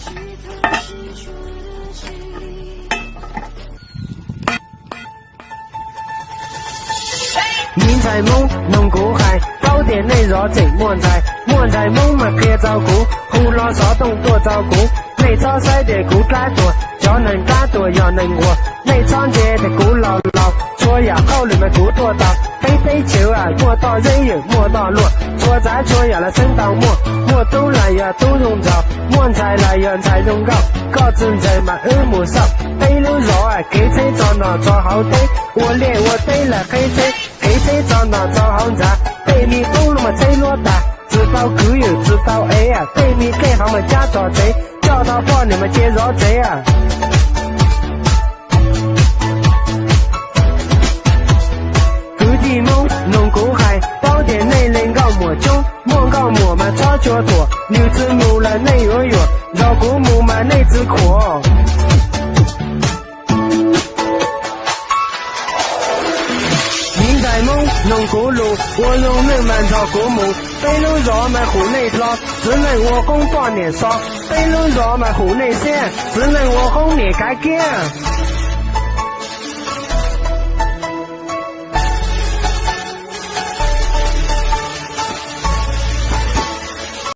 Miv ntxhais Hmoob, noog kuv hais, paub tias nej zov tseem muaj ntxhais. Muaj ntxhais Hmoob mas qhia rau kuv, hu hlo xov tooj tuaj rau kuv. Nej txhob saib tias kuv dab tuag, cov neeg dab tuag yog neeg nquag. Nej txhob ntse tias kuv laus laus, txhua yam hauj lwm mas kuv tuaj tau. Peb teb chaws muaj toj zeb yawm muaj toj luaj, txhua tsav txhua yam los xeeb tau muaj. Muaj tub los yog tub zoo nraug, muaj ntxhais los yog ntxhais zoo nkauj. Koj tsis ntseeg mas wb mus xauj, peb lub zos kev tsheb tso nrog tso hauv teb, ua liaj ua teb los qheb tsheb, kev tsheb tso nrog tso hauv ntxhais. Tej me tub no mas tsheb luab tag, tsis tau kwv yawm tsis tau ev, tej me dlej hauv mas cab tso tsev, coj tau poj niam mas cia zov tsev. Kwv tij Hmoob, noog kuv hais, paub tias nej li nkauj muam coob, muaj nkauj muam mas txhob tshua tuam, nws tsis mus los nej yuav yuam, nrog kuv mus mas nej tsis khuam. Miv ntxhais Hmoob, noog kuv lus, ua zoo nej mas nrog kuv mus, peb lub zos mas hum nej hlo, txiv neej ua qoob poj niam xo, peb lub zos mas hum nej siab, txiv neej ua qoob niam kav kiab.